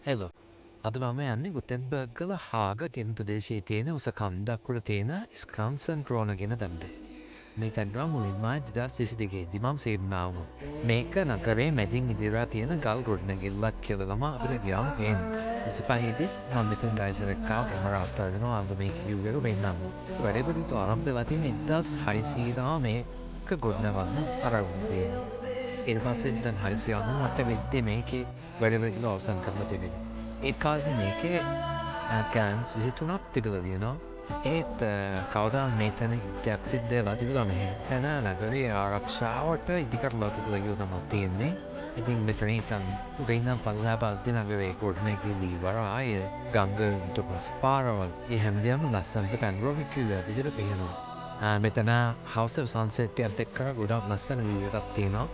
Hello. අද මම යන්නේ ගොතෙන්බර්ග් වල හාග කියන ප්‍රදේශයේ තියෙන උස කන්දක් උඩ තියෙන ස්කාන්සන් ක්‍රෝන කියන තැනට. මේ තැන නම් මුලින්ම 2022 දී මම සීරුණා වුණා. මේක නගරේ මැදින් ඉදිරියට තියෙන ගල් ගොඩනැගිල්ලක් කියලා තමයි අපිට ගියාම පේන්නේ. 25 දී මම මෙතන ගයිසර් එක්ක ආව කැමරාවක් අරගෙන ඔයාලට මේ විව් එක පෙන්නන්න. වැඩේ පටන් ආරම්භ වෙලා තියෙන 1600 තමයි මේක ගොඩනගන්න අරගෙන තියෙන්නේ. ඊට පස්සේ 1698 වෙද්දී මේකේ වැඩ පිළිවෙල අවසන් කරලා තිබෙනවා. ඒ කාලේ මේකේ කැනන්ස් 23ක් තිබිලා තියෙනවා. ඒත් කවදා මේ තැන යුද්ධයක් සිද්ධ වෙලා තිබුණා මෙහෙ. තැන නගරයේ ආරක්ෂාවට ඉදි කරලා තිබුණා කියලා තමයි තියෙන්නේ. ඉතින් මෙතන ඉතින් උඩ ඉඳන් පල්ලෙහා බලද්දි නගරයේ ගොඩනැගිලි වරාය, ගඟ, ඊට පස්සේ පාරවල්, ඒ හැමදේම ලස්සනට පැනරොමික් විදිහට පේනවා. මෙතන House of Sunset එකත් එක්ක ගොඩක් ලස්සන view එකක් තියෙනවා.